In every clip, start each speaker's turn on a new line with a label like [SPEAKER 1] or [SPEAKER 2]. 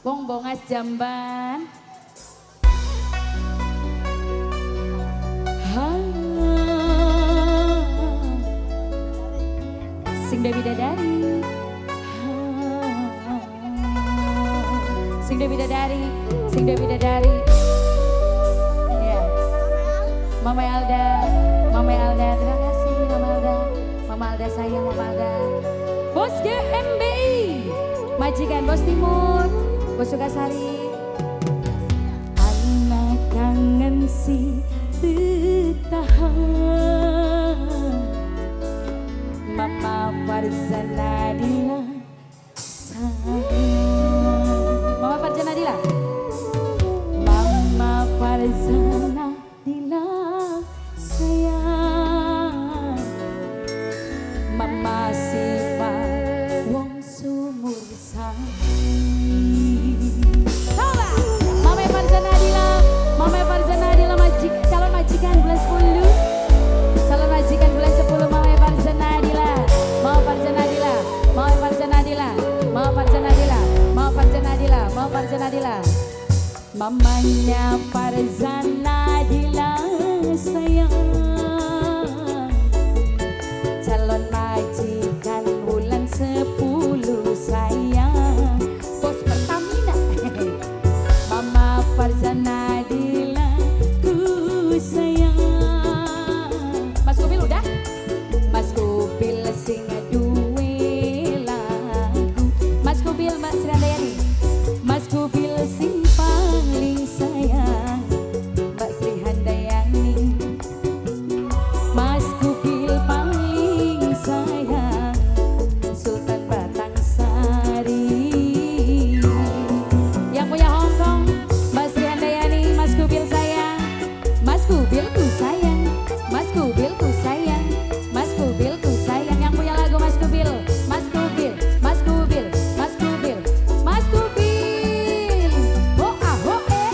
[SPEAKER 1] Wong Bongas Jamban. Sing Dewi Bidadari. Sing Dewi Bidadari, sing Dewi Bidadari. Ya. Mama Alda, Mama Alda, terima kasih Mama Alda. Mama Alda sayang, Mama Alda. Bos GMBI, majikan Bos Timur, Bos Sukasari. Anak kangen si tahan. Mama Farzana Dila sayang. Mama Farzana Dila. Mama Farzana Dila sayang. Mama Siva wong sumur sari. Coba Mama Farzana Dila, Mama Farzana Dila calon majikan bulan 10. Calon majikan bulan 10 Mama Farzana Dila. Mama Farzana Dila, Mama Farzana Dila, Mama Farzana Dila, Mama Farzana Dila, Mama Farzana Dila. Mamanya Farzana Dila sayang. Calon majikan bulan 10 sayang. Bos Pertamina. Mama Farzana Dila ku sayang. Mas Kubil udah? Mas Kubil sing duwe lagu. Mas Kubil, Mbak Sri Handayani. Mas Kubil sing paling sayang, Mbak Sri Handayani. Mas Kubil paling sayang, Sultan Batang Sari. Yang punya Hongkong, Mbak Sri Handayani, Mas Kubil sayang. Mas Kubil ku sayang, Mas Kubil ku sayang, Mas Kubil ku sayang. Yang punya lagu Mas Kubil, Mas Kubil, Mas Kubil, Mas Kubil, Mas Kubil. Ho a ho e,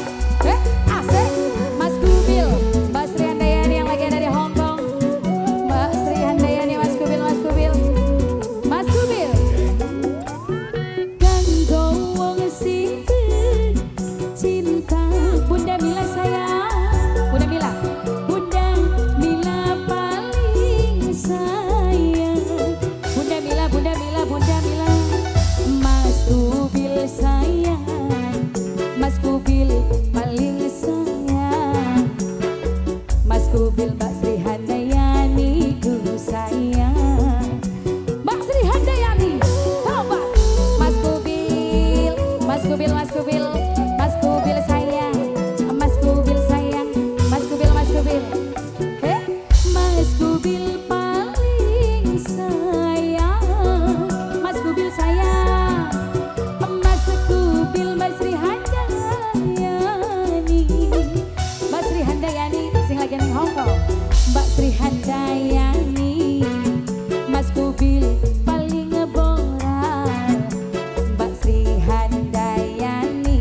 [SPEAKER 1] eh a c. Mas Kubil, Mbak Sri Handayani yang lagi ada di Hong Kong. Mbak Sri Handayani, Mas Kubil, Mas Kubil, Mas Kubil. Kanggo wong sing cinta, Bunda Mila sayang, Bunda Mila, Bunda Mila paling sayang. Bunda Mila, Bunda Mila, Bunda Mila. Mas Kubil sayang, Mas Kubil paling sayang. Mas Kubil, Mbak Sri Handayani ku sayang. Mbak Sri Handayani, coba. Mas Kubil, Mas Kubil, Mas Kubil, Mas Kubil sayang, Mas Kubil sayang, Mas Kubil, Mas Kubil. Eh, Mas Kubil paling sayang, Mas Kubil sayang, Mas Kubil, Mbak Sri Handayani, Mbak Sri Handayani, sing lagi ning Hong Kong. Mbak Sri Handayani, Mas Kubil paling ngeboral. Mbak Sri Handayani,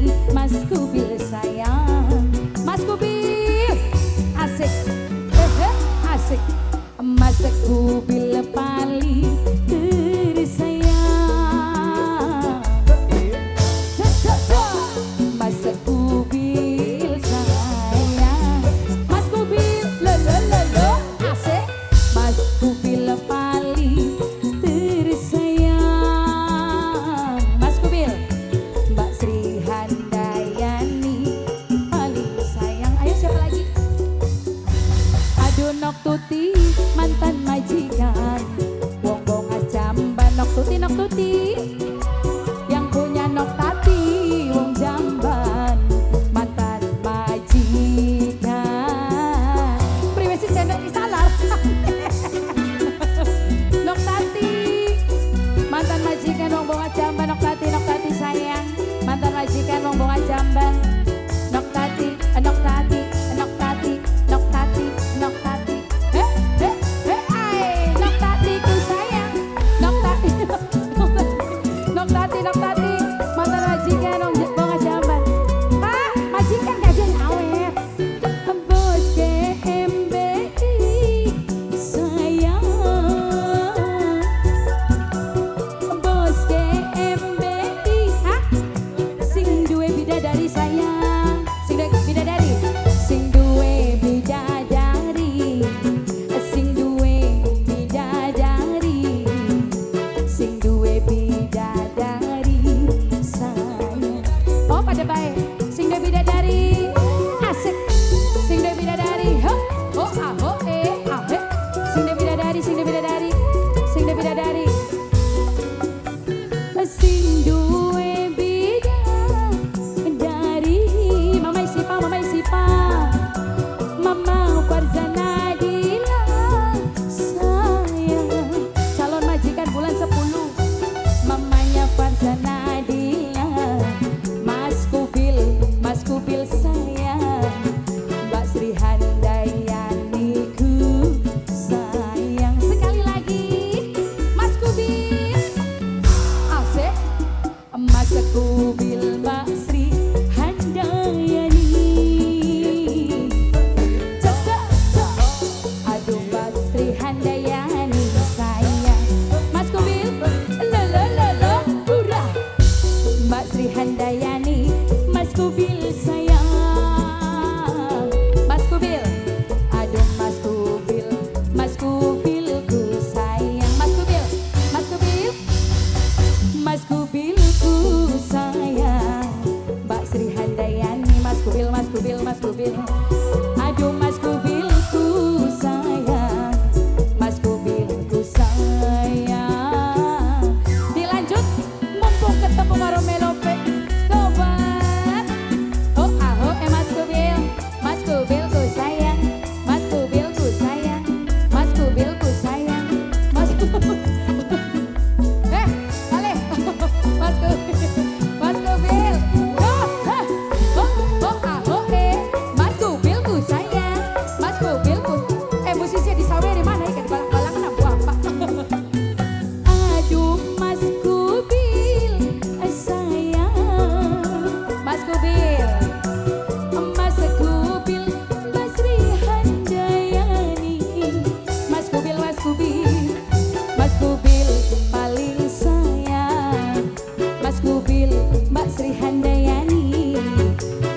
[SPEAKER 1] Sri Handayani.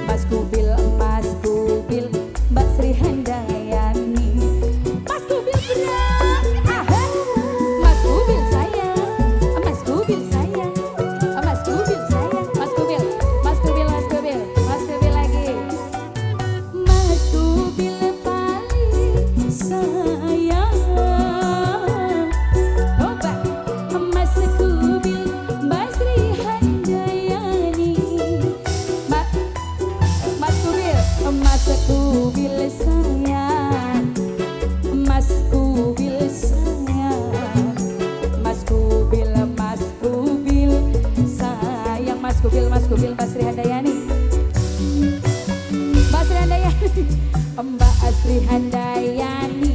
[SPEAKER 1] Mas Kubil, Mas Kubil, Mbak Sri Handayani. Mas Kubil berat, ah, Mas Kubil sayang, Mas Kubil sayang, Mas Kubil sayang, Mas Kubil, Mas Kubil, Mas Kubil, Mas Kubil lagi. Mas Kubil paling sayang. Coba Mas Kubil, Mbak Sri Handayani. Mas Kubil, Mas Kubil sayang, Mas Kubil sayang, Mas Kubil, Mas Kubil sayang, Mas Kubil, Mas Kubil, Mbak Sri Handayani, Mbak Sri Handayani, Mbak Sri Handayani,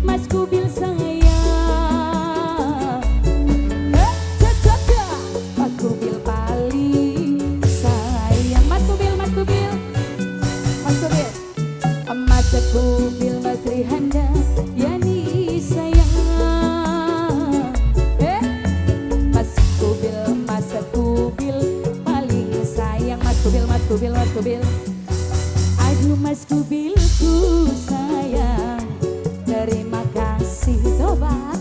[SPEAKER 1] Mas Kubil sayang. Mas Kubil paling sayang, Mas Kubil, Mas Kubil, Mas Kubil, Mas Kubil, Mbak Sri Handayani sayang. Mas Kubil, Mas Kubil paling sayang, Mas Kubil, Mas Kubil, Mas Kubil. Aduh Mas Kubilku sayang, terima kasih toba.